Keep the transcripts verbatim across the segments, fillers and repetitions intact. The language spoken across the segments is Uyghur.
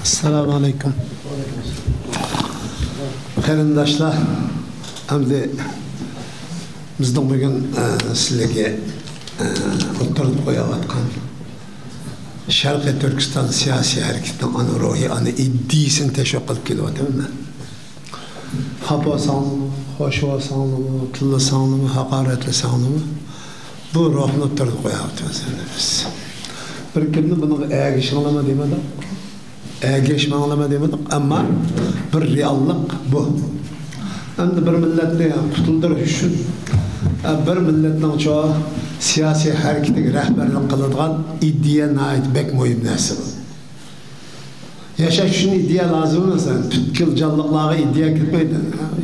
ئەسسالامۇ ئەلەيكۇم. قېرىنداشلار، ئەمدى بىزنىڭ بۈگۈن، ئە، سىلەرگە، ئە، ئوتتۇرىغا قويۇۋاتقان شەرقىي تۈركىستان سىياسىي ھەرىكىتىنىڭ ئانا روھى، ئانا ئىدىيىسىنى تەشۋىق قىلىپ كېلىۋاتىمەن مەن. خاپا بولساڭلىمۇ، خوش بولساڭلىمۇ، تىللىساڭلىمۇ، ھاقارەتلىسەڭلىمۇ، بۇ روھنى ئوتتۇرىغا قويۇۋاتىمىز ئەمدى بىز. بىر كىمنى بۇنىڭغا ئەگىشىڭلارمۇ دېمىدۇق، ئەگەشمەڭلارمۇ دېمىدۇق، ئەمما بىر رېئاللىق بۇ. ئەمدى بىر مىللەتنى قۇتۇلدۇرۇش ئۈچۈن، ئە، بىر مىللەتنىڭ شۇ سىياسىي ھەرىكىتىگە رەھبەرلىك قىلىدىغان ئىدىيە ناھايىتى بەك مۇھىم نەرسە بۇ. ياشاش ئۈچۈن ئىدىيە لازىم ئەمەس. پۈتكۈل جانلىقلارغا ئىدىيە كەتمەيدۇ.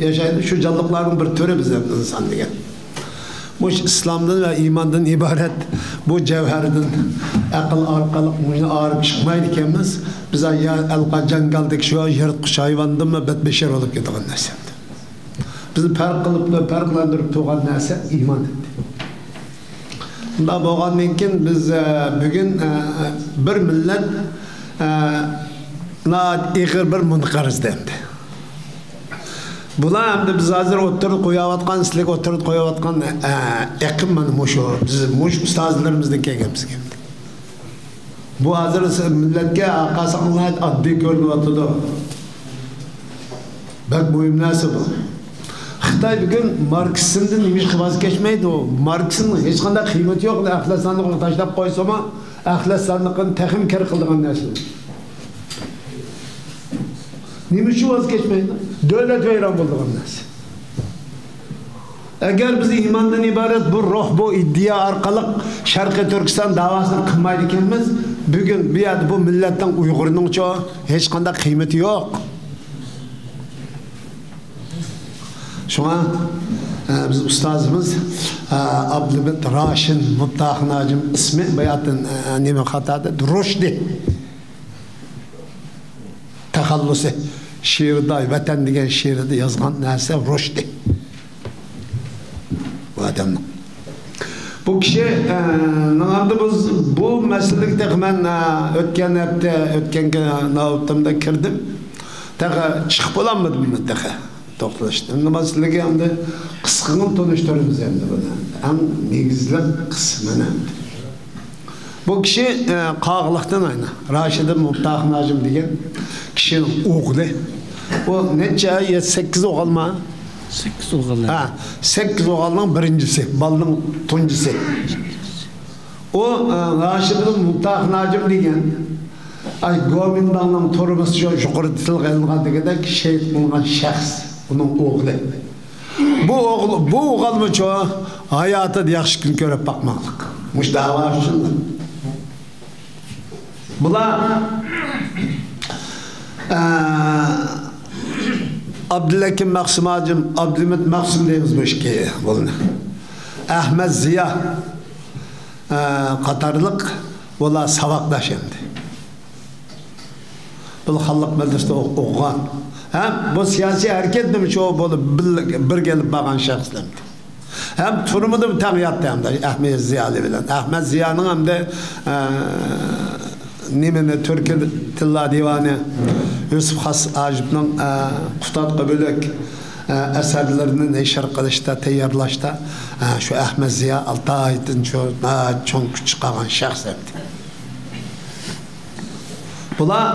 ياشايدۇ، شۇ جانلىقلارنىڭ بىر تۈرى بىز ھەم ئىنسان دېگەن. مۇشۇ ئىسلامدىن ۋە ئىماندىن ئىبارەت بۇ جەۋھەردىن ئەقىل ئارقىلىق مۇشۇنى ئايرىپ چىقمايدىكەنمىز. بىز يا ئەلقا جاڭگالدىكى شۇ يىرتقۇچ ھايۋاندىنمۇ بەتبەشەر بولۇپ كېتىدىغان نەرسە. بىزنى پەرق قىلىپ، پەرقلەندۈرۈپ تۇرغان نەرسە ئىمان ئىدى. شۇنداق بولغاندىن كېيىن بىز، ئە، بۈگۈن، ئە، بىر مىللەت، ئە، ناھايىتى ئېغىر بىر مۇنقەرزدە ئەمدى. بۇلار ئەمدى بىز ھازىر ئوتتۇرىغا قويۇۋاتقان، سىلەرگە ئوتتۇرىغا قويۇۋاتقان، ئە، ئېقىم مانا مۇشۇ. بىز مۇشۇ ئۇستازلىرىمىزدىن كەلگەن بىزگە. بۇ ھازىر مىللەتكە قارىساڭ ناھايىتى ئاددىي كۆرۈنۈۋاتىدۇ. بەك مۇھىم نەرسە بۇ. خىتاي بۈگۈن ماركسىزمدىن نېمىشقا ۋاز كەچمەيدۇ؟ ماركسىزمنىڭ ھېچقانداق قىممىتى يوق. ئەخلەت ساندۇقىغا تاشلاپ قويسىمۇ، ئەخلەت ساندۇقىنى تېخىمۇ كىر قىلىدىغان نەرسە. نېمە ئۈچۈن ۋاز كەچمەيدۇ؟ دۆلەت ۋەيران بولىدىغان نەرسە. ئەگەر بىز ئىماندىن ئىبارەت بۇ روھ، بۇ ئىدىيە ئارقىلىق شەرقىي تۈركىستان داۋاسىنى قىلمايدىكەنمىز، بۈگۈن بۇ يەردە بۇ مىللەتنىڭ، ئۇيغۇرنىڭچۇ ھېچقانداق قىممىتى يوق. شۇڭا، ئە، بىز ئۇستازىمىز، ئە، ئابلىمىت راشىد مۇپتاخۇن ھاجىم ئىسمى باياتىن، ئە، نېمە خاتا دېدى؟ رۇشدى. تەخەللۇسى شېئىردا، ۋەتەن دېگەن شېئىرىدا يازغان نەرسە رۇشدى. بۇ ئادەمنىڭ. بۇ كىشى، ئە، نىڭ ئالدى بۇ، بۇ مەسىلىگە تېخى مەن، ئە، ئۆتكەن ھەپتە، ئۆتكەن نۆۋىتىمدە كىردىم. تېخى چىقىپ بولالمىدىم تېخى. توختىلىشتىن. ئەمدى مانا سىلەرگە ئەمدى قىسقىغىنە تونۇشتۇرىمىز ئەمدى بۇنى. ئەڭ نېگىزلىك قىسمىنى ئەمدى. بۇ كىشى، ئە، قاغىلىقتىن ئاينا. راشىدىن مۇپتاخۇن ھاجىم دېگەن كىشىنىڭ ئوغلى. ئۇ نەچچە، يە سەككىز ئوغۇلما؟ سەككىز ئوغۇل. ھە، سەككىز ئوغۇلنىڭ بىرىنچىسى، بالىنىڭ تۇنجىسى. ئۇ، ئە، راشىدىن مۇپتاخۇن ھاجىم دېگەن، ئاي، گومىنداڭنىڭ تۇرمۇشى شۇ يۇقىرىدا تىلغا ئېلىنغان دېگۈدەك شېھىت قىلىنغان شەخس، ئۇنىڭ ئوغلى. بۇ ئوغلى، بۇ ئوغۇلمۇچۇ ھاياتىدا ياخشى كۈن كۆرۈپ باقماقلىق. مۇشۇ داۋا ئۈچۈن. بۇلار، ئە، ئابدۇلھەكىم مەخسۇم ھاجىم، ئابدۇلھەمىد مەخسۇم دەيمىز بۇ ئىككى بالىنى. ئەھمەد زىيا، ئە، قاتارلىق بۇلار ساۋاقداش ئەمدى. بۇلار خانلىق مەدرىسىدە ئوق-، ئوقۇغان. ھەم بۇ سىياسىي ھەرىكەتنىمۇ شۇ بولۇپ بىر، بىرگە ئېلىپ بارغان شەخسلەر ئەمدى. ھەم تۈرمىدىمۇ تەڭ ياتتى ئەمدى ئەھمەد زىيالى بىلەن. ئەھمەد زىيانىڭ ئەمدى، ئە، نېمىنى، تۈركىي تىللار دىۋانى يۈسۈپ خاس ھاجىپنىڭ، ئە، قۇتادغا بۆلەك، ئە، ئەسەرلىرىنى نەشر قىلىشتا، تەييارلاشتا، ئە، شۇ ئەھمەد زىيا ئالتايدىن شۇ ناھايىتى چوڭ كۈچ چىقارغان شەخس ئەمدى. بۇلار،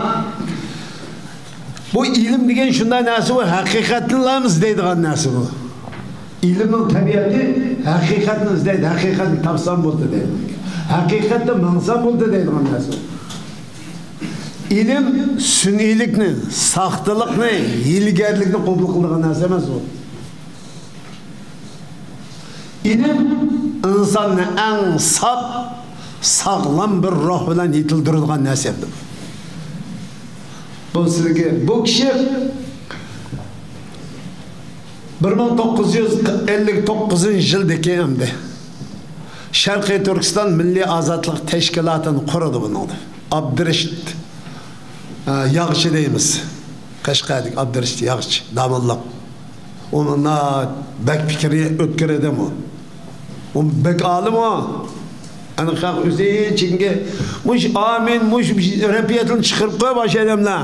بۇ ئىلىم دېگەن شۇنداق نەرسە، بۇ ھەقىقەتنىلا ئىزدەيدىغان نەرسە بۇ. ئىلىمنىڭ تەبىئىتى ھەقىقەتنى ئىزدەيدۇ، ھەقىقەتنى تاپسام بولدى دەيدۇ. ھەقىقەتتە ماڭسام بولدى دەيدىغان نەرسە بۇ. ئىلىم سۈنئىيلىكنى، ساختىلىقنى، ھىيلىگەرلىكنى قوبۇل قىلىدىغان نەرسە ئەمەس بۇ. ئىلىم ئىنساننى ئەڭ ساپ، ساغلام بىر روھ بىلەن يېتىلدۈرىدىغان نەرسە ئەمدى بۇ. بۇ سىلىگە، بۇ كىشى بىر مىڭ توققۇز يۈز ئەللىك توققۇزىنچى يىلدىكى ئەمدى شەرقىي تۈركىستان مىللىي ئازادلىق تەشكىلاتىنى قۇرىدۇ بۇنىڭدا. ئابدۇرېشىت، ئە، ياغچى دەيمىز. قەشقەردىكى ئابدۇرېشىت ياغچى، داموللام. ئۇنىڭ ناھايىتى بەك پىكرى ئۆتكۈر ئادەم ئۇ. ئۇ بەك ئالىم ئۇ. ئەنە خەق ئۆزى ئىچىگە مۇش ئامىن، مۇش رەپىيەتنى چىقىرىپ قويۇپ، ئاشۇ ئادەملەر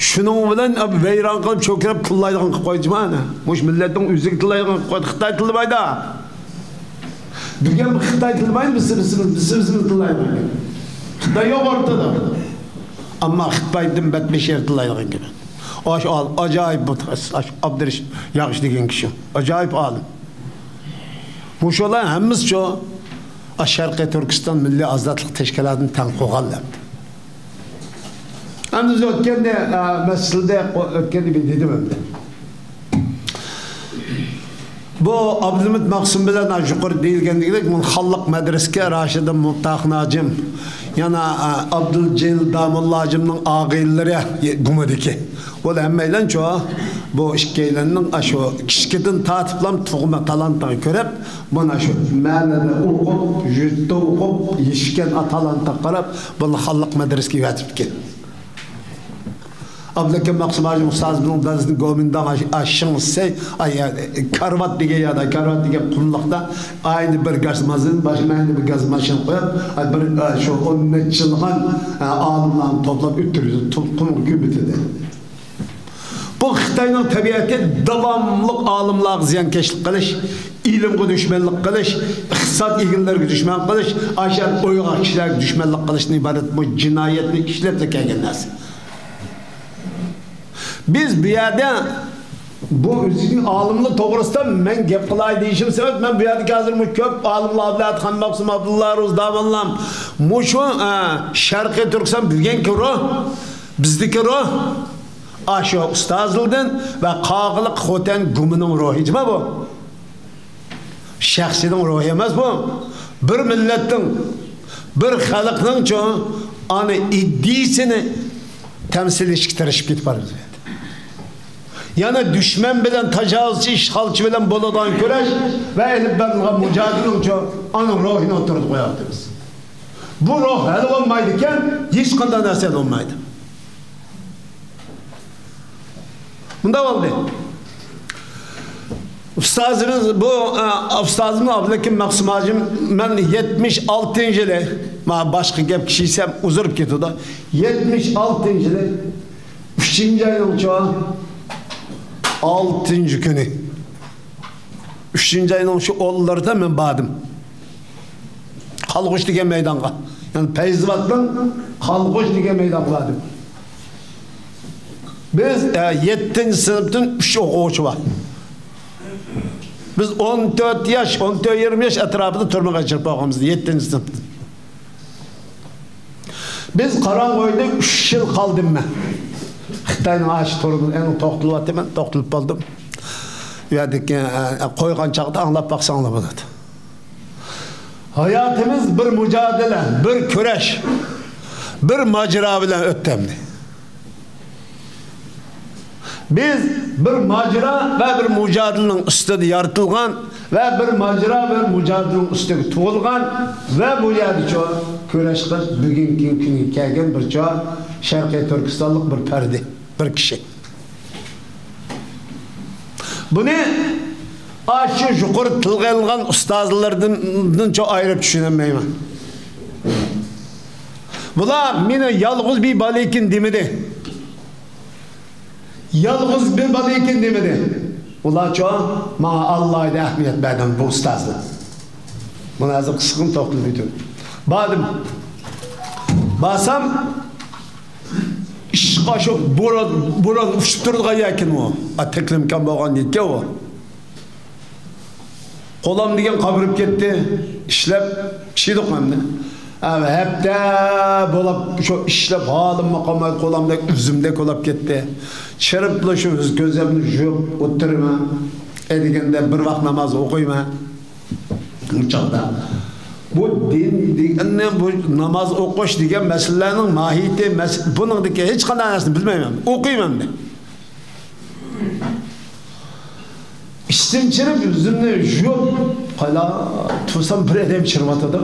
شۇنىڭ بىلەن ۋەيران قىلىپ، چۆكۈرۈپ تىللايدىغان قىلىپ قويدى مانا. مۇش مىللەتنىڭ ئۆزىگە تىللايدىغان قىلىپ قويدى. خىتاي تىللىمايدۇ. بۈگۈن خىتاي تىللىمايدۇ، بىز، بىز، بىز، بىز، بىز تىللايدۇ. خىتاي يوق ئورتىدا. ئەمما خىتايدىن بەتبەشەر تىللايدىغان گېپى. ئاشۇ ئال-، ئاجايىپ بۇ، ئاشۇ ئابدۇرېشىت ياغىچ دېگەن كىشى. ئاجايىپ ئالىم. مۇشۇلار ھەممىسىچۇ، ئا، شەرقىي تۈركىستان مىللىي ئازادلىق تەشكىلاتىنى تەڭ قۇرغانلار. ئەمدى بىز ئۆتكەندە، ئا، مەسىلىدە ئۆتكەندە بىر دېدىم ئەمدى. بۇ ئابلىمىت مەخسۇم بىلەن، ھە، يۇقىرىدا دېيىلگەندەك، بۇ خانلىق مەدرىسىگە راشىدىن مۇتتاخۇن ھاجىم، يەنە، ئە، ئابدۇلجېلىل داموللا ھاجىمنىڭ ئاغىنىلىرى گۇمىدىكى. بۇ ھەممەيلەنچۇ، بۇ ئىككىيلەننىڭ ئاشۇ كىچىكىدىن تارتىپلام تۇغما تالانتىغا كۆرۈپ، مانا شۇ مەھەللىدە ئوقۇپ، يۇرتتا ئوقۇپ، يېتىشكەن تالانتىغا قاراپ، بۇنى خانلىق مەدرىسىگە ئەۋەتىپتىكەن. ئابلىكىم مەخسۇم ھاجى ئۇستازىمنىڭ دادىسى گومىنداڭ ئاش-، ئاشىڭ سەي، ئاي، كارۋات دېگەن يەردە، كارۋات دېگەن قۇملۇقتا ئاينى بىر گاز ماشىنا، باشقا ئاينى بىر گاز ماشىنا قويۇپ، ئاي، بىر، ئا، شۇ ئون نەچچە يىلغان، ئا، ئالىملارنى توپلاپ ئۆتتۈرىدۇ، توپ-، قۇمغا كۆمۈۋېتىدۇ. بۇ خىتاينىڭ تەبىئىتى داۋاملىق ئالىملارغا زىيانكەشلىك قىلىش، ئىلىمغا دۈشمەنلىك قىلىش، ئىقتىساد ئىگىلىرىگە دۈشمەن قىلىش، ئاشۇ ئويغاق كىشىلەرگە دۈشمەنلىك قىلىشتىن ئىبارەت بۇ جىنايەتنى ئىشلەپلا كەلگەن نەرسە. بىز بۇ يەردە بۇ ئۆزىنىڭ ئالىملار توغرىسىدا مەن گەپ قىلاي دېيىشىم سەۋەب، مەن بۇ يەردىكى ھازىر مۇ-، كۆپ ئالىملار بىلەن خان مەخسۇم ئابدۇللا روزى داموللام مۇشۇ، ئە، شەرقىي تۈركىستان بۈگۈنكى روھ، بىزدىكى روھ، ئاشۇ ئۇستازلىدىن ۋە قاغىلىق خوتەن گۇمىنىڭ روھى جىما بۇ. شەخسىنىڭ روھى ئەمەس بۇ. بىر مىللەتنىڭ، بىر خەلقنىڭچۇ ئانا ئىدىيىسىنى تەمسىللەشكە تىرىشىپ كېتىپ بارىمىز. يەنە دۈشمەن بىلەن، تاجاۋۇزچى، ئىشغالچى بىلەن بولىدىغان كۈرەش ۋە ئېلىپ بېرىلغان مۇجادىلىنىڭچۇ ئانا روھىنى ئوتتۇرىدا قويۇۋاتىمىز. بۇ روھ ھەل بولمايدىكەن، ھېچقانداق نەرسە ھەل بولمايدۇ. مۇنداق بولدى. ئۇستازىمىز بۇ، ئە، ئۇستازىم ئابلىكىم مەخسۇم ھاجىم، مەن يەتمىش ئالتىنچى يىلى، ما باشقا گەپ كىشى دېسەم ئۇزىرىپ كېتىدۇ. يەتمىش ئالتىنچى يىلى ئۈچىنچى ئاينىڭچۇ ئالتىنچى كۈنى. ئۈچىنچى ئاينىڭ شۇ ئونلىرىدا مەن باردىم. قالغۇچ دېگەن مەيدانغا. يەنى پەيزىۋاتنىڭ قالغۇچ دېگەن مەيدانغا باردىم. بىز، ئە، يەتتىنچى سىنىپتىن ئۈچ ئوقۇغۇچى بار. بىز ئون تۆت ياش، ئون تۆت يېرىم ياش ئەتراپىدا تۈرمىگە قېچىرىپ بولغانبىز، يەتتىنچى سىنىپتىن. بىز قاراڭغۇ ئۆيدە ئۈچ يىل قالدىم مەن. خىتاينىڭ ئاشۇ تۈرمىسىدە ئەنە توختىلىۋاتىمەن، توختىلىپ بولدۇم. ئۇ يەردىكى، ئە، قويغان چاغدا ئاڭلاپ باقساڭلار بولىدۇ. ھاياتىمىز بىر مۇجادىلە، بىر كۈرەش، بىر ماجىرا بىلەن ئۆتتى ئەمدى. بىز بىر ماجىرا ۋە بىر مۇجادىلىنىڭ ئۈستىدە يارىتىلغان ۋە بىر ماجىرا ۋە مۇجادىلىنىڭ ئۈستىگە تۇغۇلغان ۋە بۇ يەردىچۇ كۈرەش قىلىپ بۈگۈنكى كۈنگە كەلگەن بىرچۇ شەرقىي تۈركىستانلىق بىر پەردى، بىر كىشى. بۇنى ئاشۇ يۇقىرى تىلغا ئېلىنغان ئۇستازلاردىن، دىنچۇ ئايرىپ چۈشىنەلمەيمەن. بۇلار مېنى يالغۇز بىر بالىكىن دېمىدى. يالغۇز بىر بالىكىن دېمىدى. ئۇلارچۇ ماڭا ئالاھىدە ئەھمىيەت بەردى بۇ ئۇستازلار. مانا ھازىر قىسقىغىنە توختىلىپ ئۆتۈپ باردىم. بارسام، ئىشقا شۇ بوران، بوران ئۇچۇپ تۇرىدىغان يەركەن ئۇ. ئا، تەكلىمكان بولغان يەركەن ئۇ. قولام دېگەن قاپىرىپ كەتتى. ئىشلەپ چىدۇق ئەمدى. ھەپتە بولاپ شۇ ئىشلەپ ھالىممۇ قالماي، قولامدەك ئۈزۈمدەك بولاپ كەتتى. چىرىپلا شۇ يۈز كۆزۈمنى يۇيۇپ ئولتۇرىمەن. ئەي دېگەندە بىر ۋاق ناماز ئوقۇيمەن. بۇ چاغدا بۇ دىن دېگەننى، بۇ ناماز ئوقۇش دېگەن مەسىلىلەرنىڭ ماھىيىتى، مەس-، بۇنىڭدىكى ھېچقانداق نەرسىنى بىلمەيمەن. ئوقۇيمەن مەن. ئىشتىن چىرىپ، يۈزۈمنى يۇيۇپ، قايلا تۇرسام، بىر ئادەم چىرىۋاتىدۇ.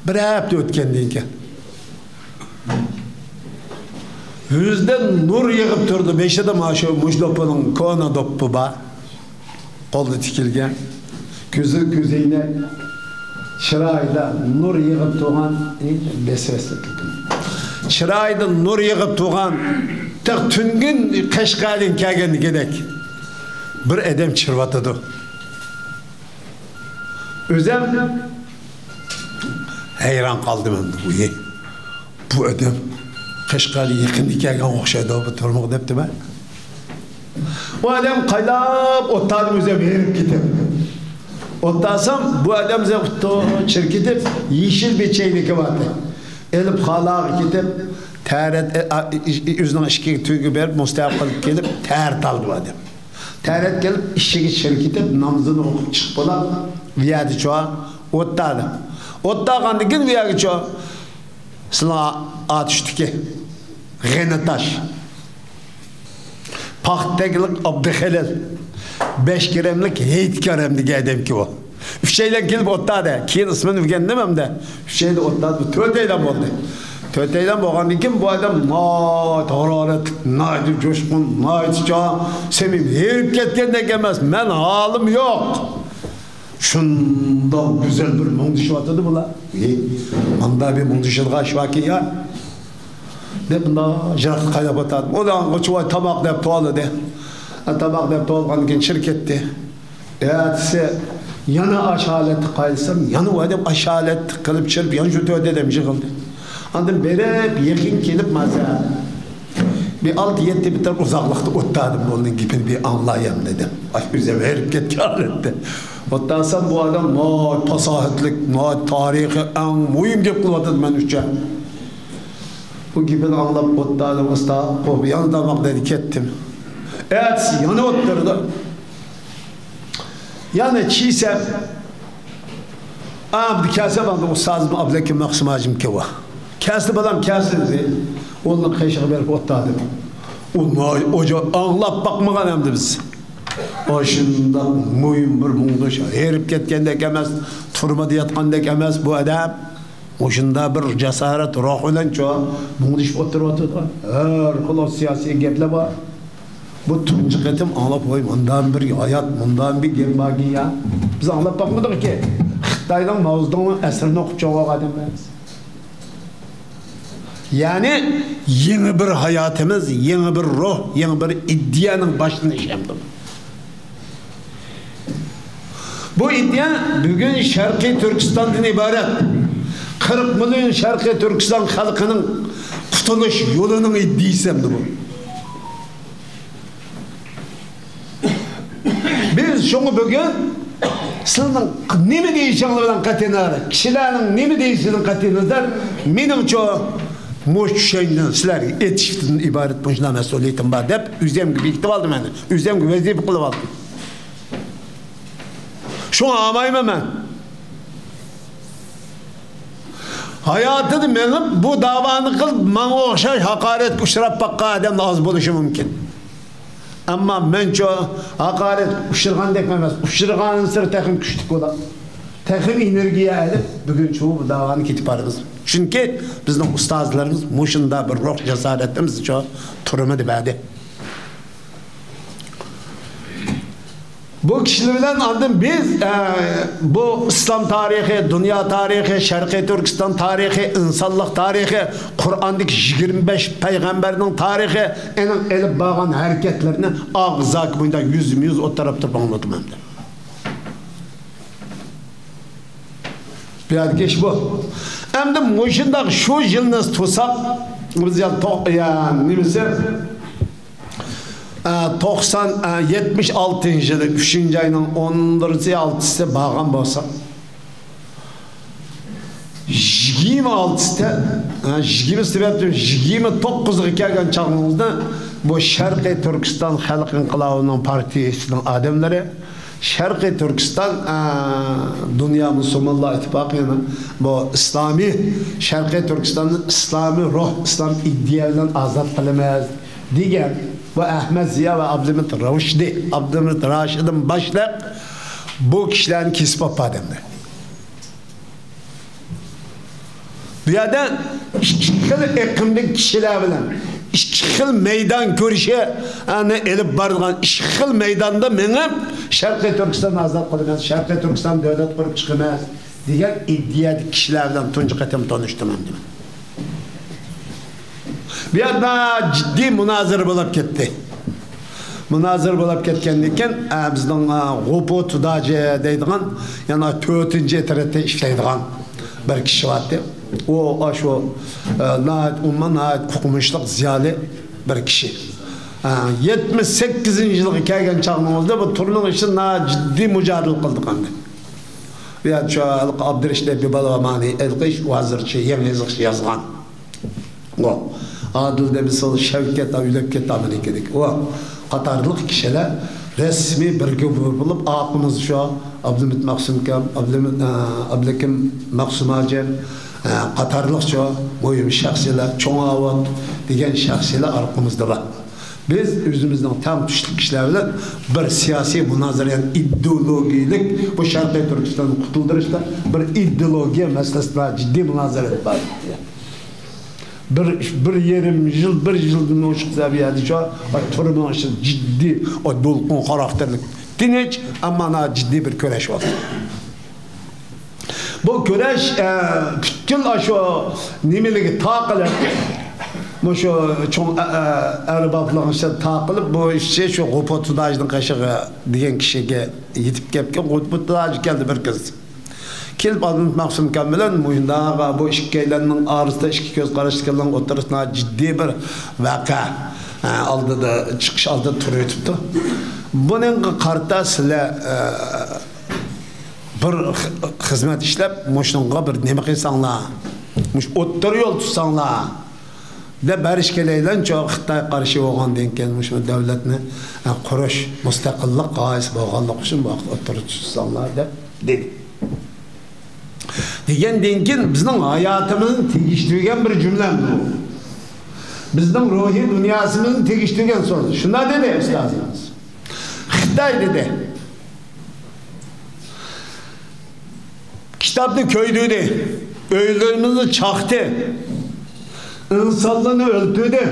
بىر ھەپتە ئۆتكەندىن كېيىن. يۈزىدىن نۇر يېغىپ تۇرىدۇ. بېشىدا مانا شۇ مۇشۇ دوپپىنىڭ كونا دوپپا بار. قولدا تىكىلگەن. كۆزى كۆزەينەك. چىرايىدا نۇر يېغىپ تۇرغان، ئى، بەس، بەس، چىرايىدا نۇر يېغىپ تۇرغان، تېخى تۈنۈگۈن قەشقەردىن كەلگەن دېگۈدەك بىر ئادەم چىرىۋاتىدۇ. ئۆزۈم ھەيران قالدىم ئەمدى، بۇ، ئى، بۇ ئادەم قەشقەردىن يېقىندا كەلگەن ئوخشايدۇ، بۇ تۇرمىغا دەپتىمەن. ئۇ ئادەم قايلاپ ئولتۇردىم، ئۆزۈم ھېرىپ كېتىپ. ئولتۇرسام، بۇ ئادەم زەپتۇ چىرىپ كېتىپ، يېشىل بىر چەينىكى بارتى. ئېلىپ خالاغا كېتىپ، تەرەت، ئە، ئا، ئى، ئى، ئۆزىنىڭ ئىشىكىگە تۈگە بېرىپ، مۇستەقىل كېلىپ، تەرەت ئالدى بۇ ئادەم. تەرەت كېلىپ، ئىشىكى چىرىپ كېتىپ، نامىزىنى ئوقۇپ چىقىپ بولاپ، بۇ يەردە چۇ ئولتۇردى. ئولتۇرغاندىن كېيىن بۇ يەرگە چۇ سىلىڭ ئاتۇشتىكى غېنى تاش، پاختەكلىك ئابدۇخېلىل، بەشكېرەملىك ھېيتكارەم دېگەن ئادەمكى ئۇ. ئۈچەيلەن كېلىپ ئولتۇردى. كېيىن ئىسمىنى ئۆگەندىم ئەمدى. ئۈچەيلەن ئولتۇردى، تۆتەيلەن بولدى. تۆتەيلەن بولغاندىن كېيىن بۇ ئادەم ناھايىتى ھارارەتلىك، ناھايىتى جۇشقۇن، ناھايىتى چوڭ، سەمىمىي، ھېرىپ كەتكەندەك ئەمەس، مەن ھالىم يوق. شۇنداق گۈزەل بىر مۇڭدىشىۋاتىدۇ بۇلار. ئى، ماندا بىر مۇڭدىشىدىغان ئىش باركەن يا، دەپ مۇنداق يىراققا قايلاپ ئاتاتتىم. ئۇلارغا چۇۋاي تاماق دەپ توۋلىدى. ھە، تاماق دەپ توۋلىغاندىن كېيىن چىرىپ كەتتى. ئەتىسى يەنە ئاشۇ ھالەتتە قايلىسام، يەنە ئۇ ئادەم ئاشۇ ھالەتتە قىلىپ چىرىپ، يەنە شۇ تۆت ئادەم يىغىلدى. ئاندىن بېرىپ يېقىن كېلىپ مازا بىر ئالتە يەتتە مېتىر ئۇزاقلىقتا ئولتۇردىم، ئۇنىڭ گېپىنى بىر ئاڭلايام دېدىم. ئاي، ئۆزۈم ھېرىپ كەتكەن ھالەتتە. ئولتۇرسام بۇ ئادەم ناھايىتى پاساھەتلىك، ناھايىتى تارىخىي ئەڭ مۇھىم گەپ قىلىۋاتىدۇ مەن ئۈچۈن. بۇ گېپىنى ئاڭلاپ ئولتۇردۇم، ئۇستا، بۇ يەنە تاماق دېدى، كەتتىم. ئەتىسى يەنە ئولتۇردى. يەنە كىيسەم، ئەمدى كەلسەم، ئاندىن ئۇستازىم ئابلەكىم مەخسۇم ھاجىمكەن ئۇ. كەلسە بالام، كەلسە دېدى. ئۇنىڭ قېشىغا بېرىپ ئولتۇردۇم. ئۇ ناھايىتى ئوجا ئاڭلاپ باقمىغان ئەمدى بىز. ئاشۇنداق مۇھىم بىر مۇڭدىشىپ ھېرىپ كەتكەندەك ئەمەس، تۈرمىدە ياتقاندەك ئەمەس بۇ ئادەم. مۇشۇنداق بىر جاسارەت روھ بىلەنچۇ مۇڭدىشىپ ئولتۇرۇۋاتىدۇ. ھەر خىل سىياسىي گەپلەر بار. بۇ تۇنجى قېتىم ئاڭلاپ، ۋاي، مۇنداق بىر ھايات، مۇنداق بىر گەپ باركەن يا. بىز ئاڭلاپ باقمىدۇقكى. خىتاينىڭ ماۋزېدۇڭنىڭ ئەسىرىنى ئوقۇپ چوڭ بولغان ئادەم ئەمەس. يەنى يېڭى بىر ھاياتىمىز، يېڭى بىر روھ، يېڭى بىر ئىدىيەنىڭ باشلىنىشى ئەمدى بۇ. بۇ ئىدىيە بۈگۈن شەرقىي تۈركىستاندىن ئىبارەت قىرىق مىليون شەرقىي تۈركىستان خەلقىنىڭ قۇتۇلۇش يولىنىڭ ئىدىيىسى ئەمدى بۇ. بىز شۇڭا بۈگۈن سىلىنىڭ نېمە دېيىشىڭلار بىلەن قەتئىينەزەر، كىشىلەرنىڭ نېمە دېيىشىدىن قەتئىينەزەر، مېنىڭچۇ مۇشۇ چۈشەنچىنى سىلەرگە ئېيتىشتىن ئىبارەت مۇشۇنداق مەسئۇلىيىتىم بار دەپ، ئۆزۈمگە بېكىتىپ ئالدىم مەن، ئۆزۈمگە ۋەزىپە قىلىپ ئالدىم. شۇڭا ئالمايمەن مەن. ھاياتىدا مېڭىپ، بۇ داۋانى قىلىپ، ماڭا ئوخشاش ھاقارەتكە ئۇچراپ باققان ئادەم ئاز بولۇشى مۇمكىن. ئەمما مەنچۇ ھاقارەتكە ئۇچرىغاندەك ئەمەس، ئۇچرىغانسېرى تېخىمۇ كۈچلۈك بولۇپ، تېخىمۇ ئېنېرگىيە ئېلىپ، بۈگۈنچۇ بۇ داۋانى كېتىپ بارىمىز. چۈنكى بىزنىڭ ئۇستازلىرىمىز مۇشۇنداق بىر روھ جاسارەتنى بىزگىچۇ تۈرمىدە بەردى. بۇ كىشىلەر بىلەن ئاندىن بىز، ئە، بۇ ئىسلام تارىخى، دۇنيا تارىخى، شەرقىي تۈركىستان تارىخى، ئىنسانلىق تارىخى، قۇرئاندىكى يىگىرمە بەش پەيغەمبەرنىڭ تارىخى، ئېنىڭ ئېلىپ بارغان ھەرىكەتلىرىنى ئاغزاكى بويىچە يۈزمۇ يۈز ئوتتۇرا تۇرۇپ ئاڭلىتىمەن. بۇ يەردىكى ئىش بۇ. ئەمدى مۇشۇنداق شۇ يىلنى تۇتساق، بىز يا توق-، يا نېمىسى، ئە، توقسان، ئە، يەتمىش ئالتىنچى يىلى ئۈچىنچى ئاينىڭ ئون بىرى، ئالتىسى بارغان بولسا، يىگىرمە ئالتىسى، ئە، يىگىرمىسى دەپ، يىگىرمە توققۇزىغا كەلگەن چاغىمىزدا بۇ شەرقىي تۈركىستان خەلق ئىنقىلابىنىڭ پارتىيىسىنىڭ ئادەملىرى شەرقىي تۈركىستان، ئە، دۇنيا مۇسۇلمانلار ئىتتىپاقى، يەنى بۇ ئىسلامىي، شەرقىي تۈركىستاننى ئىسلامىي روھ، ئىسلام ئىدىيە بىلەن ئازاد قىلىمىز دېگەن، بۇ ئەھمەد زىيا ۋە ئابلىمىت رۇشدى، ئابلىمىت راشىدىن باشلاپ بۇ كىشىلەرنى كېسىپ ئاپاردى. بۇ يەردە ئىككى خىل ئېقىمدىكى كىشىلەر بىلەن ئىككى خىل مەيدان كۈرىشىنى ئېلىپ بارىدىغان، ئىككى خىل مەيداندا مېڭىپ، شەرقىي تۈركىستاننى ئازاد قىلىمىز، شەرقىي تۈركىستان دۆلەت قۇرۇپ چىقىمىز دېگەن ئىدىيەدىكى كىشىلەر بىلەن تۇنجى قېتىم تونۇشتۇم ئەمدى. بۇ يەردە جىددىي مۇنازىرە بولۇپ كەتتى. مۇنازىرە بولۇپ كەتكەندىن كېيىن، ئە، بىزنىڭ، ئە، غوپۇ تۇداجى دەيدىغان، يەنە تۆتىنچى ئېترەتتە ئىشلەيدىغان بىر كىشى بارتى. ئۇ، ئاشۇ، ئە، ناھايىتى ئومۇمەن ناھايىتى ئوقۇمۇشلۇق، زىيالىي بىر كىشى. ئە، يەتمىش سەككىزىنچى يىلغا كەلگەن چاغنىڭىزدا بۇ تۈرمىنىڭ ئىچىدە ناھايىتى جىددىي مۇجادىلە قىلدۇق ئەمدى. بۇ يەردە شۇ ھېلىقى ئابدۇرېشىت ئەبىبالامانى ئېلقىش، ئۇ ھازىرچە يېڭى يېزىق يازغان. ئۇ ئادىل دېمىسىلا شەۋكەت ئۆلۈپ كەتتى ئامېرىكىدىكى. ئۇ قاتارلىق كىشىلەر رەسمىي بىرگە بولۇپ، ئارقىمىزدا شۇ ئابلىمىت مەخسۇمكام، ئابلىمىت، ئە، ئابلىكىم مەخسۇم ھاجى، ئە، قاتارلىق شۇ مۇھىم شەخسىيلەر، چوڭ ئاۋات دېگەن شەخسىيلەر ئارقىمىزدا بار. بىز ئۆزىمىزنىڭ تەڭ تۇشلۇق كىشىلەر بىلەن بىر سىياسىي مۇنازىرە، يەنى ئىدېئولوگىيەلىك بۇ شەرقىي تۈركىستاننى قۇتۇلدۇرۇشتا بىر ئىدېئولوگىيە مەسىلىسىدە جىددىي مۇنازىرە بار. بىر، بىر يېرىم يىل، بىر يىلدىن ئوشۇق سەۋىيەدە شۇ تۈرمىنىڭ ئىچىدە جىددىي، ئاي، دولقۇن خاراكتېرلىك، تىنچ، ئەمما ناھايىتى جىددىي بىر كۈرەش بولدى. بۇ كۈرەش، ئە، پۈتكۈل ئاشۇ نېمىلىكى تاقىلىپ، مۇشۇ چوڭ، ئە، ئە، ئەربابلارنىڭ ئىچىدە تاقىلىپ، بۇ ئىشچى شۇ غوپۇ تۇداجنىڭ قېشىغا دېگەن كىشىگە يېتىپ كەپكەن. غوپۇ تۇداجى كەلدى بىر كۈنسى. كېلىپ ئابلىمىت مەخسۇمكام بىلەن مۇشۇنداق بۇ ئىككىيلەننىڭ ئارىسىدا، ئىككى كۆز قاراشتىكىلەرنىڭ ئوتتۇرىسىدا جىددىي بىر ۋەقە، ئە، ئالدىدا، چىقىش ئالدىدا تۇرۇۋېتىپتۇ. بۇنىڭغا قارىتا سىلەر، ئە، بىر خ-، خىزمەت ئىشلەپ، مۇشۇنىڭغا بىر نېمە قىلساڭلار، مۇشۇ ئوتتۇرا يول تۇتساڭلار، دەپ بەرىش كېلەيلەنچۇ، خىتاي قارشى بولغاندىن كېيىن مۇشۇ دۆلەتنى، ئە، قۇرۇش، مۇستەقىللىق غايىسى بولغانلىقى ئۈچۈن بۇ ۋاقىت ئوتتۇرىغا تۇتساڭلار دەپ دېدى. دېگەندىن كېيىن بىزنىڭ ھاياتىمىزنى تېگىشتۈرگەن بىر جۈملە بۇ. بىزنىڭ روھىي دۇنياسىمىزنى تېگىشتۈرگەن سۆز. شۇنداق دېدى ئۇستازىمىز. خىتاي دېدى. كىتابنى كۆيدۈردى، ئۆيلىرىمىزنى چاقتى، ئىنسانلارنى ئۆلتۈردى.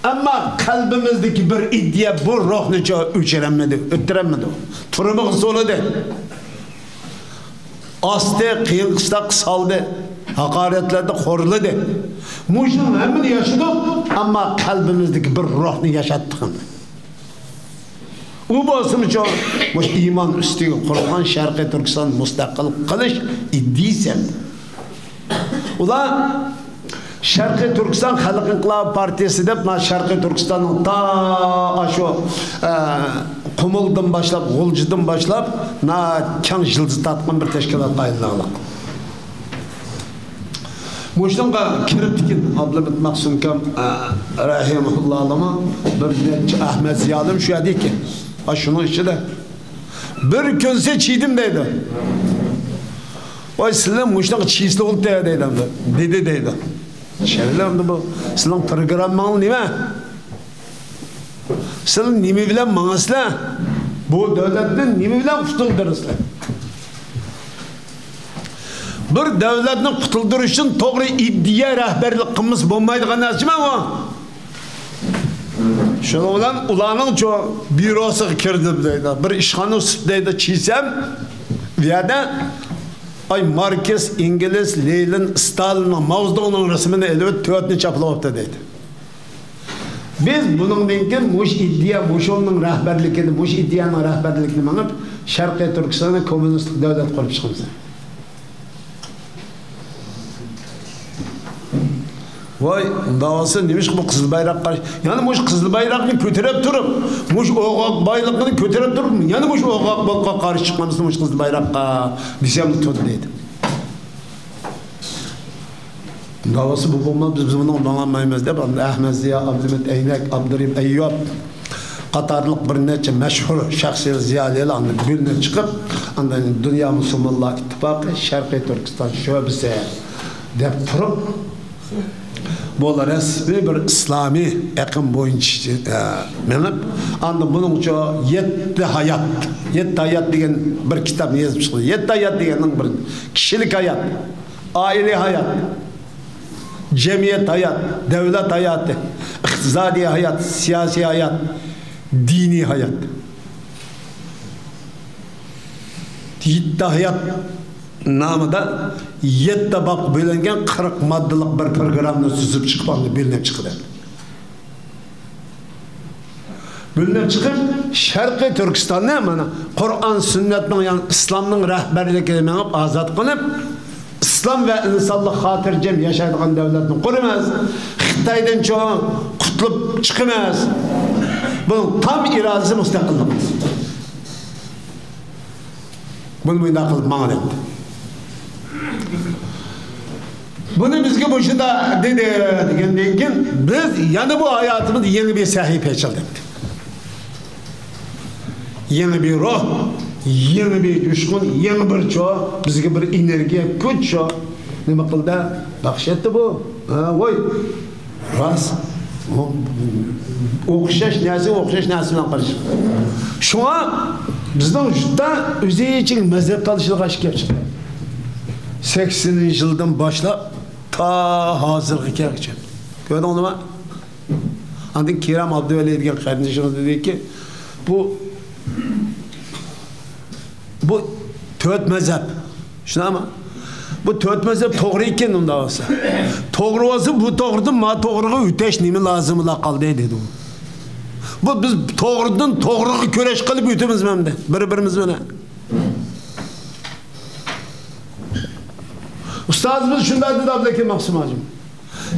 ئەمما قەلبىمىزدىكى بىر ئىدىيە بۇ روھنىچۇ ئۆچۈرەلمىدى، ئۆلتۈرەلمىدى. تۈرمىگە سولىدى. ئاستى، قىيىن قىستاققا سالدى، ھاقارەتلەردە خورلىدى. مۇشۇنىڭ ھەممىنى ياشىدۇق، ئەمما قەلبىمىزدىكى بىر روھنى ياشاتتۇق. ئۇ بولسىمۇچۇ، مۇشۇ ئىمان ئۈستىگە قۇرۇلغان شەرقىي تۈركىستان مۇستەقىل قىلىش ئىدىيىسى. ئۇلار شەرقىي تۈركىستان خەلق ئىنقىلابى پارتىيىسى دەپ، مانا شەرقىي تۈركىستاننىڭ تا ئاشۇ، ئە، قۇمۇلدىن باشلاپ، غۇلجىدىن باشلاپ، ناھايىتى كەڭ يىلتىز تارتقان بىر تەشكىلاتقا ئايلانغانلىق. مۇشۇنىڭغا كىرىپتىكىن ئابلىمىت مەخسۇمكام، ئە، رەھىمەھۇللاھلىمۇ بىر نەچچە ئەھمەد زىيالىم شۇ يەردە ئىكەن. ھە، شۇنىڭ ئىچىدە بىر كۈنسى چىدىم دەيدۇ. ۋاي، سىلەر مۇشۇنىڭغا چىدىسىلە بولدى دەيدۇ. دېدى دەيدۇ. شەرلەر ئەمدى بۇ سىلەرنىڭ پروگرامماڭلار نېمە؟ سىلەر نېمە بىلەن ماڭىسىلەر؟ بۇ دۆلەتنى نېمە بىلەن قۇتۇلدۇرىسىلەر؟ بىر دۆلەتنى قۇتۇلدۇرۇش ئۈچۈن توغرا ئىدىيە رەھبەرلىك قىلمىسا بولمايدىغان نەرسىمۇ ئۇ؟ شۇنىڭ بىلەن ئۇلارنىڭچۇ بيۇروسىغا كىردىم دەيدۇ. بىر ئىشخانا ئۈستىدە دەيدۇ، چىزسام، بۇ يەردە، ئاي، ماركس، ئېنگلىس، لېنىن، ستالىننىڭ، ماۋزېدۇڭنىڭ رەسىمىنى ئېلىۋېتىپ، تۆتنى چاپلىۋاپتۇ دەيدۇ. بىز بۇنىڭدىن كېيىن مۇشۇ ئىدىيە، مۇشۇنىڭ رەھبەرلىكىدە، مۇشۇ ئىدىيەنىڭ رەھبەرلىكىدە مېڭىپ، شەرقىي تۈركىستاندا كوممۇنىستلىق دۆلەت قۇرۇپ چىقىمىز. ۋاي، ئۇنداق بولسا، نېمىشقا بۇ قىزىل بايراققا قارشى؟ يەنە مۇشۇ قىزىل بايراقنى كۆتۈرۈپ تۇرۇپ، مۇشۇ ئوغۇق بايلىقىنى كۆتۈرۈپ تۇرۇپ، يەنە مۇشۇ ئوغۇق بايلىققا قارشى چىقمامسىز، مۇشۇ قىزىل بايراققا دېسەملا تۇردى دەيدۇ. ئۇنداق بولسا، بۇ بولماس، بىز، بىز بۇنىڭ ماڭالمايمىز دەپ، ئەھمەد زىيا، ئابلىمىت ئەينەك، ئابدۇرېھىم ئەييۇپ قاتارلىق بىر نەچچە مەشھۇر شەخسىي زىيالىيلار ئاندىن گۈللىنىپ چىقىپ، ئاندىن دۇنيا مۇسۇلمانلار ئىتتىپاقى شەرقىي تۈركىستان شۆبىسى دەپ تۇرۇپ، بۇ رەسمىي بىر ئىسلامىي ئېقىم بويىچە، ئە، مېڭىپ، ئاندىن بۇنىڭچۇ يەتتە ھايات، يەتتە ھايات دېگەن بىر كىتابنى يېزىپ چىقتى. يەتتە ھايات دېگەننىڭ بىر كىشىلىك ھايات، ئائىلىۋى ھايات، جەمئىيەت ھايات، دۆلەت ھاياتى، ئىقتىسادىي ھايات، سىياسىي ھايات، دىنىي ھايات. يەتتە ھايات. نامىدا يەتتە بابقا بۆلۈنگەن قىرىق ماددىلىق بىر پروگراممىنى تۈزۈپ چىقىپ، ئاندىن بۆلۈنۈپ چىقىدۇ. بۆلۈنۈپ چىقىپ، شەرقىي تۈركىستاننى مانا قۇرئان سۈننەتنىڭ، يەنى ئىسلامنىڭ رەھبەرلىكىگە مېڭىپ، ئازاد قىلىپ، ئىسلام ۋە ئىنسانلىق خاتىرجەم ياشايدىغان دۆلەتنى قۇرىمىز. خىتايدىن چوڭ قۇتۇلۇپ چىقىمىز. بۇنىڭ تام ئىرادىسى مۇستەقىللىقىمىز. بۇنى مۇنداق قىلىپ ماڭا دەپتۇ. بۇنى بىزگە مۇشۇنداق دېدى دېگەندىن كېيىن، بىز يەنە بۇ ھاياتىمىزدا يېڭى بىر سەھىپە ئېچىلدى دەپتۇ. يېڭى بىر روھ، يېڭى بىر جۇشقۇن، يېڭى بىر چو، بىزگە بىر ئېنېرگىيە، كۈچ شۇ. نېمە قىلدى؟ بەخش ئەتتى بۇ. ھە، ۋاي. راست. ئوخشاش نەرسە، ئوخشاش نەرسە بىلەن قارىشىدۇ. شۇڭا بىزنىڭ يۇرتتا ئۆزىچە مەزھەپ تالىشىدىغان ئىش كېلىپ چىقتى. سەكسىنىنچى يىلدىن باشلاپ تا ھازىرغا كەلگۈچە. كۆردۈڭلارمۇ؟ ئاندىن كىرام ئابدۇۋەلى دېگەن قېرىندىشىمىز دېدىكى، بۇ، بۇ تۆت مەزھەپ. شۇنداقمۇ؟ بۇ تۆت مەزھەپ توغرا ئىكەن، ئۇنداق بولسا. توغرا بولسا، بۇ توغرىدىن ما توغرىغا ئۆتەش نېمە لازىملا قالدى، دېدى ئۇ. بۇ بىز توغرىدىن توغرىغا كۈرەش قىلىپ ئۆتىمىزمۇ ئەمدى بىر-بىرىمىز بىلەن؟ ئۇستازىمىز شۇنداق دېدى، ئابدۇلھەكىم مەخسۇم ھاجىم.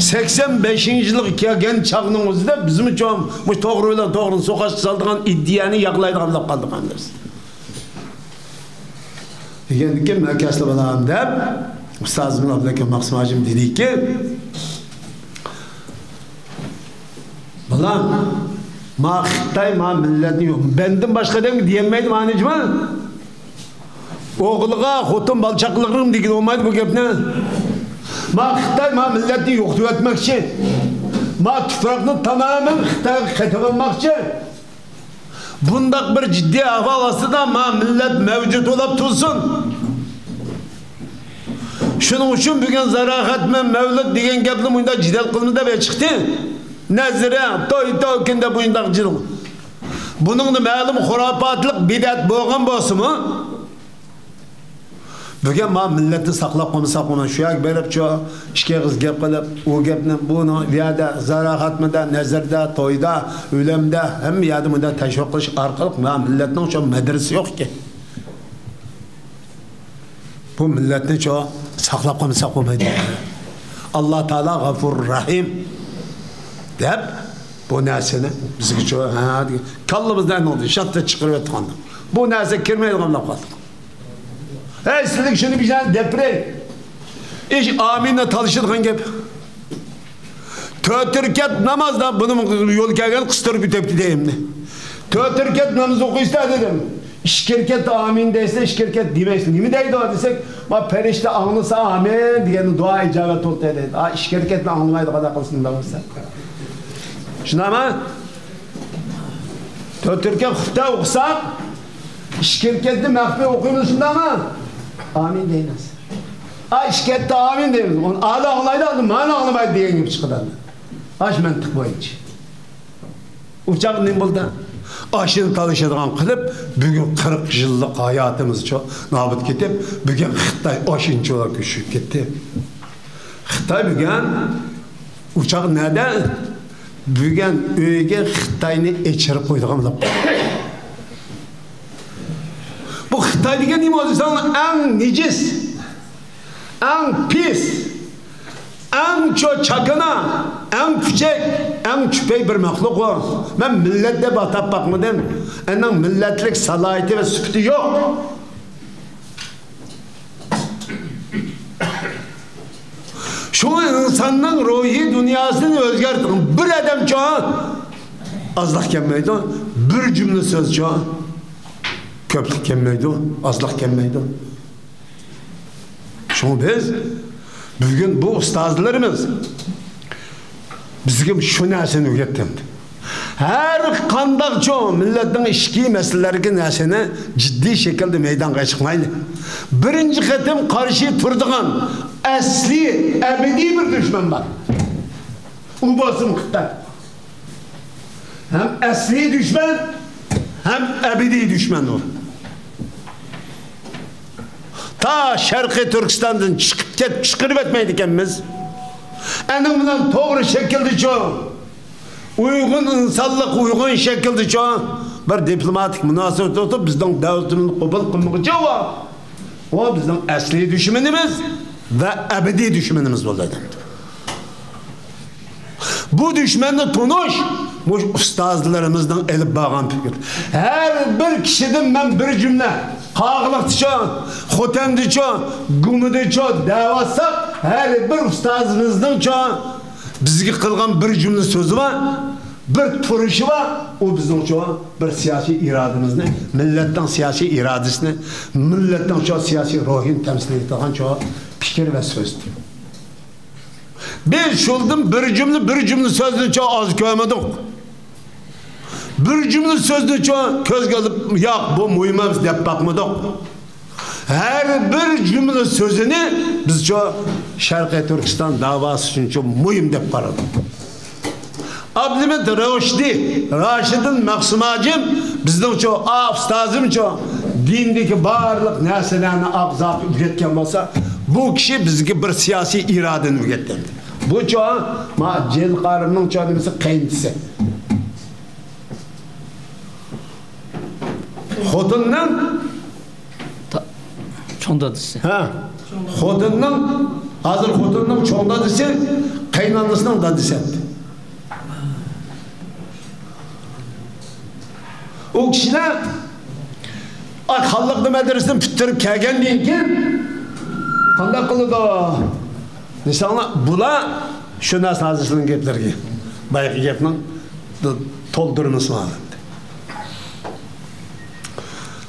سەكسەن بەشىنچى يىلغا كەلگەن چاغنىڭ ئۆزىدە بىزمۇ چوڭ مۇشۇ توغرا بىلەن توغرىنى سوقاشقا سالىدىغان ئىدىيەنى ياقلايدىغان بولۇپ قالدۇق ئەمدى. دېگەندىكىن، مەن كەسلى بالام دەپ، ئۇستازىمىز ئابدۇلھەكىم مەخسۇم ھاجىم دېدىكى، بالام، ما خىتاي ما مىللەتنى يوق. مەندىن باشقا دەڭ دېيەلمەيدۇ ما نېمە؟ ئوغلىغا، خوتۇن بالا چاقىلىرىغا دېگىلى بولمايدۇ بۇ گەپنى. ما خىتاي ما مىللەتنى يوقىتىۋەتمەكچى. ما تۇپراقنى تامامەن خىتايغا قېتىۋالماقچى. بۇنداق بىر جىددىي ئەھۋال ئاستىدا ما مىللەت مەۋجۇت بولاپ تۇرسۇن. شۇنىڭ ئۈچۈن بۈگۈن زاراخەتمەن مەۋلۇت دېگەن گەپنى مۇنداق جېدەل قىلما دەپ چىقتى. نەزىرە، توي، توي كۈندە مۇنداق جېدەل. بۇنىڭدا مەلۇم خۇراپاتلىق بىدئەت بولغان بولسىمۇ، بۈگۈن ما مىللەتنى ساقلاپ قالمىساق، ئۇنى شۇ يەرگە بېرىپچۇ، ئىككى ئېغىز گەپ قىلىپ، ئۇ گەپنى، بۇنى، بۇ يەردە، زاراخەتمىدە، نەزىردە، تويدا، ئۆلەمدە، ھەممە يەردە مۇنداق تەشۋىق قىلىش ئارقىلىق ما مىللەتنىڭ شۇ مەدرىسى يوق ئىكەن. بۇ مىللەتنى شۇ ساقلاپ قالمىساق بولمايدۇ. ئاللا تائالا غەپۇر رەھىم دەپ، بۇ نەرسىنى بىزگە شۇ، ھە، كاللىمىزدىن شاتتا چىقىرىۋەتكەن. بۇ نەرسە كىرمەيدىغان بولۇپ قالدى. ھەي، سىلىگە شۇنى بىر دەپ بېرەي. ئىش ئامىننى تالىشىدىغان گەپ. تۆت رەكەت نامازدا بۇنىمۇ يول كەلگەن قىستۇرۇپ ئۆتۈپ كېتەي ئەمدى. تۆت رەكەت ناماز ئوقۇيسىلەر دېدىم. ئىككى رەكەت ئامىن دەيسىلەر، ئىككى رەكەت دېمەيسىلەر. نېمە دەيدۇ دېسەك، ما پەرىشتە ئاڭلىسا ئامىن دېگەندە دۇئا ئىجابەت بولدى دەيدۇ. ئا، ئىككى رەكەتنى ئاڭلىمايدىغان قىلسۇن دەۋاتسا. شۇنداقمۇ؟ تۆت رەكەت خۇپتە ئوقۇساق، ئىككى رەكەتنى مەخپىي ئوقۇيمىز، شۇنداقمۇ؟ ئامىن دەيمىز. ئا، ئىككى رەكەتتە ئامىن دەيمىز. ئۇنى ئالا ئاڭلايدۇ، مانا ئاڭلىمايدۇ دېگەن گەپ چىقىدۇ. ئاش مەنتىق بويىچە. ئۇ چاغ نېمە بولدى؟ ئاشۇنى تالىشىدىغان قىلىپ، بۈگۈن قىرىق يىللىق ھاياتىمىزچۇ نابۇت كېتىپ، بۈگۈن خىتاي ئاشۇنچىلا كۈچىيىپ كەتتى. خىتاي بۈگۈن ئۇ چاغ نەدە؟ بۈگۈن ئۆيگە خىتاينى ئېچىرىپ قويىدىغان بولۇپ قالدى. بۇ خىتاي دېگەن نېمە ئۆزى؟ ئەڭ نىجىس، ئەڭ پىس، ئەڭ چو-، چاكىنا، ئەڭ پۈچەك، ئەڭ چۈپەي بىر مەخلۇق ئۇ. مەن مىللەت دەپ ئاتاپ باقمىدىم. ئۇنىڭ مىللەتلىك سالاھىيىتى ۋە سۈپىتى يوق. شۇڭا ئىنساننىڭ روھىي دۇنياسىنى ئۆزگەرتىدىغان بىر ئادەمچۇ ئازلىق كەلمەيدۇ، بىر جۈملە سۆزچۇ كۆپلۈك كەلمەيدۇ، ئازلىق كەلمەيدۇ. شۇڭا بىز بۈگۈن بۇ ئۇستازلىرىمىز بىزگە شۇ نەرسىنى ئۆگەتتى. ھەر قانداق چوڭ مىللەتنىڭ ئىچكى مەسىلىلىرىدىكى نەرسىنى جىددىي شەكىلدە مەيدانغا چىقمايلى. بىرىنچى قېتىم قارشى تۇرىدىغان ئەسلىي، ئەبەدىي بىر دۈشمەن بار. ئۇ بولسىمۇ خىتاي. ھەم ئەسلىي دۈشمەن، ھەم ئەبەدىي دۈشمەن ئۇ. تا شەرقىي تۈركىستاندىن چىقىپ كەت، چىقىرىۋەتمەيدىكەنمىز. ئەنىڭ بىلەن توغرا شەكىلدىچۇ، ئۇيغۇن ئىنسانلىق، ئۇيغۇن شەكىلدىچۇ بىر دىپلوماتىك مۇناسىۋەت تۇتۇپ، بىزنىڭ دۆلىتىمىزنى قوبۇل قىلمىغۇچە، ئۇ بىزنىڭ ئەسلىي دۈشمىنىمىز ۋە ئەبەدىي دۈشمىنىمىز بولىدۇ. بۇ دۈشمەننى تونۇش، مۇشۇ ئۇستازلىرىمىزنىڭ ئېلىپ بارغان پىكرى. ھەر بىر كىشىدىن مەن بىر جۈملە، قاغىلىقتىچۇ، خوتەندىچۇ، گۇمىدىچۇ دەۋاتساق، ھەر بىر ئۇستازىمىزنىڭچۇ بىزگە قىلغان بىر جۈملە سۆزى بار، بىر تۇرۇشى بار. ئۇ بىزنىڭچۇ بىر سىياسىي ئىرادىمىزنى، مىللەتنىڭ سىياسىي ئىرادىسىنى، مىللەتنىڭچۇ سىياسىي روھىنى تەمسىل ئېتىدىغانچۇ پىكىر ۋە سۆزدۇر. بىز شۇندىن بىر جۈملە، بىر جۈملە سۆزنىچۇ ئاز كۆرمىدۇق. بىر جۈملە سۆزنىچۇ كۆزگە ئىلىپ، ياق، بۇ مۇھىم ئەمەس دەپ باقمىدۇق. ھەر بىر جۈملە سۆزىنى بىزچۇ شەرقىي تۈركىستان داۋاسى ئۈچۈنچۇ مۇھىم دەپ قارىدۇق. ئابلىمىت رۇشدى، راشىدىن مەخسۇم ھاجىم بىزنىڭچۇ، ئا، ئۇستازىمچۇ دىندىكى بارلىق نەرسىلەرنى ئاغزاقى ئۆگەتكەن بولسا، بۇ كىشى بىزگە بىر سىياسىي ئىرادىنى ئۆگەتكەن. بۇچۇ، ما، جېلىل قارىمنىڭچۇ نېمىسى، قېيىنچىسى. خوتۇننىڭ تا-، چوڭ دادىسى. ھە. خوتۇننىڭ، ھازىر خوتۇننىڭ چوڭ دادىسى، قېيىنئانىسىنىڭ دادىسى. ئۇ كىشىلەر، ئاي، خانلىقنى، مەدرىسىنى پۈتتۈرۈپ كەلگەندىن كېيىن قانداق قىلىدۇ دېسەڭلار، بۇلار شۇ نەرسە ھازىر سىلىنىڭ گەپلىرىگە، بايىقى گەپنىڭ تولدۇرمىسى بار.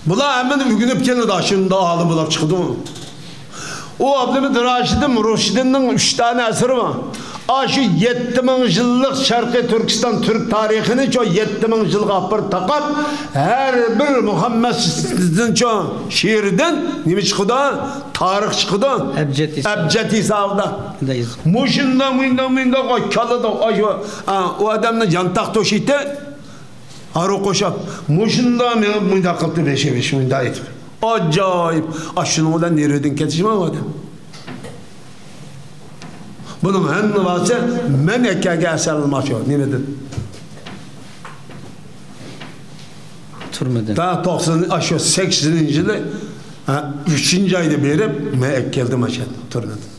بۇلار ھەممىنى ئۆگىنىپ كېلىدۇ، شۇنداق ئالىم بولۇپ چىقىدۇ. ئۇ ئابلىمىت راشىدىن، رۇشدىننىڭ ئۈچ دانە ئەسىرى بار. ئاشۇ يەتتە مىڭ يىللىق شەرقىي تۈركىستان تۈرك تارىخىنى شۇ يەتتە مىڭ يىلغا ئاپىرىپ تاقاپ، ھەر بىر مۇھەممەد شېئىردىن نېمە چىقىدۇ؟ تارىخ چىقىدۇ. ئەبجەد ھېسابىدا. ئەبجەد ھېسابىدا. مۇنداق يېزىق. مۇشۇنداق، مۇنداق، مۇنداق، ئاي، كاللىدا، ئاي، ئۇ، ئا، ئۇ ئادەمنى يانتاق توشۇيتتى. ھارۋا قوشاپ، مۇشۇنداق مېڭىپ، مۇنداق قىلىپتۇ، بېشى، بېشى مۇنداق ئېتىپ. ئاجايىپ. ئاشۇنىڭ بىلەن نېرۋىدىن كېتىشمە ئۇ ئادەم. بۇنىڭ ھەممە بارچە مەن ئەكەلگەن ئەسەرلىرىم ئاشۇ نېمىدىن؟ تۈرمىدىن. تا توقسان، ئاشۇ سەككىزىنچى يىلى، ھە، ئۈچىنچى ئايدا بېرىپ، مەن ئەكەلدىم ئاشۇ تۈرمىدىن.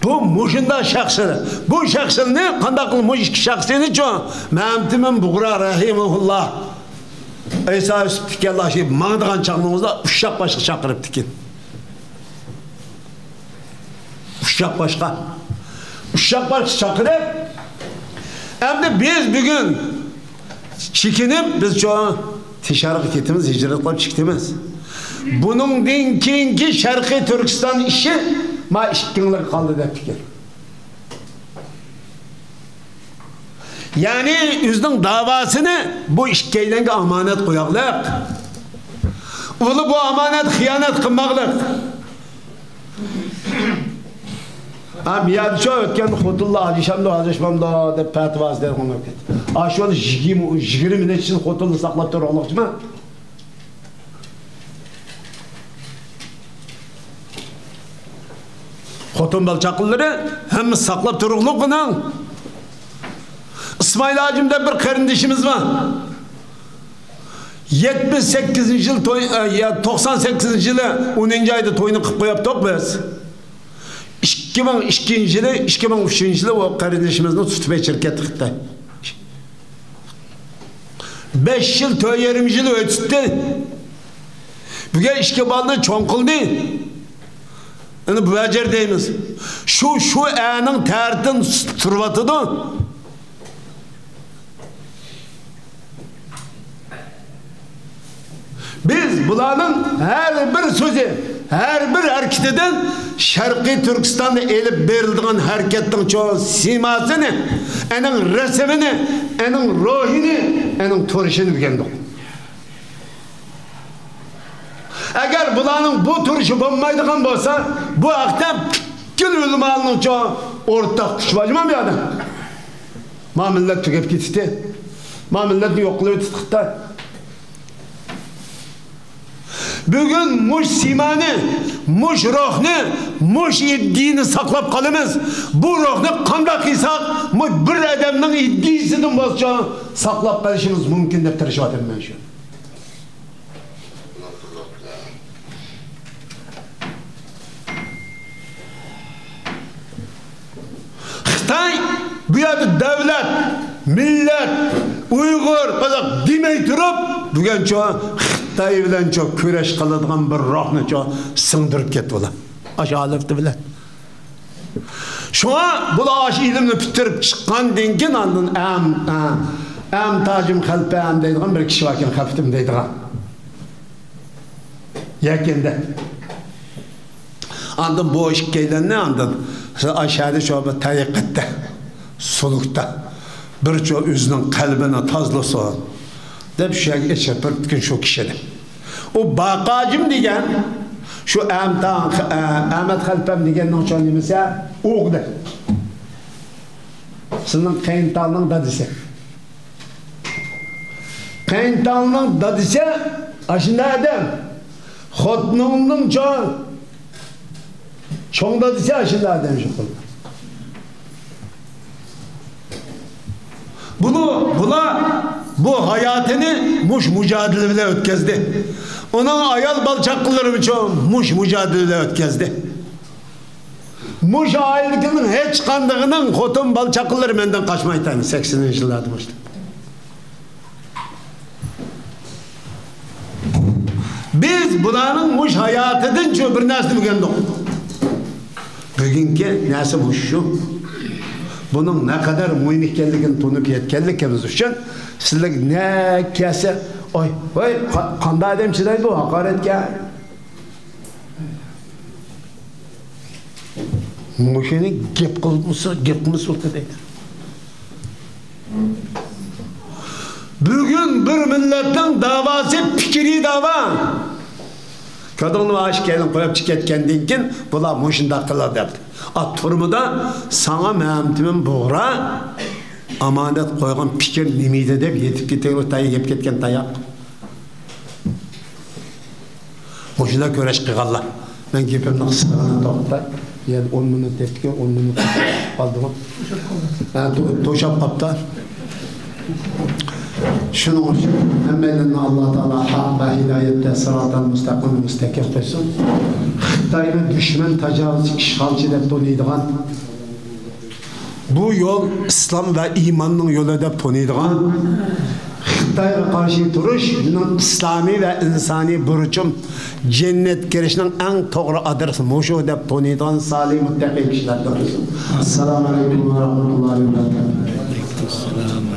بۇ مۇشۇنداق شەخسلەر. بۇ شەخسلەرنى قانداق قىلىپ، مۇشۇ ئىككى شەخسنىچۇ مەمتىمىن بۇغرا رەھىمەھۇللا، ئەيسا يۈسۈپ تىكەنلار شۇ ماڭىدىغان چاغلىرىڭىزدا ئۇششاق باشقا چاقىرىپتىكەن. ئۇششاق باشقا. ئۇششاق باشقا چاقىرىپ، ئەمدى بىز بۈگۈن چېكىنىپ، بىز شۇ تىشارغا كېتىمىز، ھىجرەت قىلىپ چىقىمىز. بۇنىڭدىن كېيىنكى شەرقىي تۈركىستان ئىشى ما ئىككىڭلارغا قالدى دەپتىكەن. يەنى ئۆزىنىڭ داۋاسىنى بۇ ئىككىيلەنگە ئامانەت قوياقلىق. ئۇلار بۇ ئامانەت خىيانەت قىلماقلىق. ھە، مىيادىچۇ ئۆتكەندە خوتۇنلار ئاجرىشامدۇ، ئاجراشمامدۇ دەپ پەتىۋاسى دەرھال كەتتى. ئاشۇ يىگىرمە، يىگىرمە نەچچە يىل خوتۇننى ساقلاپ تۇرۇڭلۇقچىما؟ خوتۇن بالا چاقىلىرى ھەممە ساقلاپ تۇرۇقلۇق ئۇنىڭ. ئىسمائىل ھاجىم دەپ بىر قېرىندىشىمىز بار. يەتمىش سەككىزىنچى يىل توي، ئە، يا، توقسان سەككىزىنچى يىلى ئونىنچى ئايدا توينى قىلىپ قويۇپتۇق بىز. ئىككى مىڭ ئىككىنچى يىلى، ئىككى مىڭ ئۈچىنچى يىلى ئۇ قېرىندىشىمىزنى تۇتۇپ ئېچىرىپ كەتتى خىتاي. بەش يىل، تۆت يېرىم يىل ئۆتتى. بۈگۈن ئىككى بالىنى چوڭ قىلدى. ئەنە بۇ ۋەجىر دەيمىز. شۇ، شۇ ئەرنىڭ تەرىتىدىن تۇرۇۋاتىدۇ. بىز بۇلارنىڭ ھەر بىر سۆزى، ھەر بىر ھەرىكىتىدىن شەرقىي تۈركىستاندا ئېلىپ بېرىلىدىغان ھەرىكەتنىڭ چوڭ سىيماسىنى، ئېنىڭ رەسىمىنى، ئېنىڭ روھىنى، ئېنىڭ تۇرۇشىنى ئۆگەندۇق. ئەگەر بۇلارنىڭ بۇ تۇرۇشى بولمايدىغان بولسا، بۇ ھەقتە پۈتكۈل ئۆلىمالارنىڭ چوڭ ئورتاق كۈچى بار جۇمۇ بۇ يەردە. ما مىللەت تۈگەپ كېتىتتى. ما مىللەتنى يوق قىلىۋېتىتتى خىتاي. بۈگۈن مۇش سىيمانى، مۇش روھنى، مۇش ئىدىيىنى ساقلاپ قالىمىز. بۇ روھنى قانداق قىلساق، مۇ-، بىر ئادەمنىڭ ئىدىيىسىدىن بولسا ساقلاپ قېلىشىمىز مۇمكىن دەپ تىرىشىۋاتىمەن شۇ. خىتاي بۇ يەردە دۆلەت، مىللەت، ئۇيغۇر، قازاق دېمەي تۇرۇپ، بۈگۈنچۇ خىتاي بىلەنچۇ كۈرەش قىلىدىغان بىر روھنىچۇ سىڭدۈرۈپ كەتتى بۇلار. ئاشۇ ھالىتى بىلەن. شۇڭا بۇلار ئاشۇ ئىلىمنى پۈتتۈرۈپ چىققاندىن كېيىن ئاندىن ئەم-، ئە-، ئەم تاجىم خەلپەم دەيدىغان بىر كىشى باركەن، خەلپىتىم دەيدىغان. يەكەندە. ئاندىن بۇ ئىككىيلەننى ئاندىن ئاشەدە شۇ بىر تەرىقەتتە، سۇلۇكتا بىر چو ئۆزىنىڭ قەلبىنى تازىلىسۇن دەپ شۇ يەرگە ئېچىپ بېرىپتىكەن شۇ كىشىنى. ئۇ باقاجىم دېگەن شۇ ئەمتان، ئە-، ئەمەت خەلپەم دېگەننىڭ شۇ نېمىسى ئوغلى. سىزنىڭ قېيىنتالنىڭ دادىسى. قېيىنتالنىڭ دادىسى ئاشۇنداق ئادەم. خوتۇنۇڭنىڭ چوڭ، چوڭ دادىسى ئاشۇنداق ئادەم شۇ قىلدى. بۇنى، بۇلار بۇ ھاياتىنى مۇش مۇجادىلە بىلەن ئۆتكەزدى. ئۇنىڭ ئايال بالا چاقىلىرىمۇ مۇش مۇجادىلە بىلەن ئۆتكەزدى. مۇشۇ ئائىلىدىكىنىڭ ھېچقاندىقىنىڭ خوتۇن بالا چاقىلىرى مەندىن قاچمايتتى سەكسىنىنچى يىللاردىن باشلاپ. بىز بۇلارنىڭ مۇشۇ ھاياتىدىنچۇ بىر نەرسىنى ئۆگەندۇق. بۈگۈنكى نەرسە مۇشۇ. بۇنىڭ نەقەدەر مۇھىم ئىكەنلىكىنى تونۇپ يەتكەنلىكىمىز ئۈچۈن سىزلەرگە نە كەلسە، ئاي، ۋاي، قا-، قانداق ئادەم چىدايدۇ بۇ ھاقارەتكە؟ مۇشۇنى گەپ قىلمىسا، گەپ قىلمىسا بولدى دەيدۇ. بۈگۈن بىر مىللەتنىڭ داۋاسى پىكرىي داۋا. كۆردۈڭلارمۇ، ئاشۇ كەينىڭ قويۇپ چىقىپ كەتكەندىن كېيىن بۇلار مۇشۇنداق قىلار دەپ. ئا، تۈرمىدە ساڭا مەمتىمىن بۇغرا ئامانەت قويغان پىكىر نېمە ئىدى دەپ يېتىپ كېتىۋېرىپ تاياق يەپ كەتكەن تاياق. مۇشۇنداق كۈرەش قىلغانلار. مەن گېپىمنى قىسقىغىنا توختىتاي. يەنە ئون مىنۇت دەپتىكەن، ئون مىنۇت قالدىمۇ؟ ھە، تو-، توشاپ قاپتا. شۇنىڭ ئۈچۈن ھەممەيلەننى ئاللا تائالا ھەق ۋە ھىدايەتتە سىراتال مۇستەقىم، مۇستەھكەم قىلسۇن. خىتاينى دۈشمەن، تاجاۋۇزچى، ئىشغالچى دەپ تونۇيدىغان، بۇ يول ئىسلام ۋە ئىماننىڭ يولى دەپ تونۇيدىغان، خىتايغا قارشى تۇرۇش مېنىڭ ئىسلامىي ۋە ئىنسانىي بۇرچۇم، جەننەتكە كىرىشنىڭ ئەڭ توغرا ئادرېسى مۇشۇ دەپ تونۇيدىغان سالىھ، مۇتتەقىي كىشىلەر تۇرسۇن. ئەسسالامۇ ئەلەيكۇم ۋە رەھمەتۇللاھى ۋە بەرىكاتۇھ.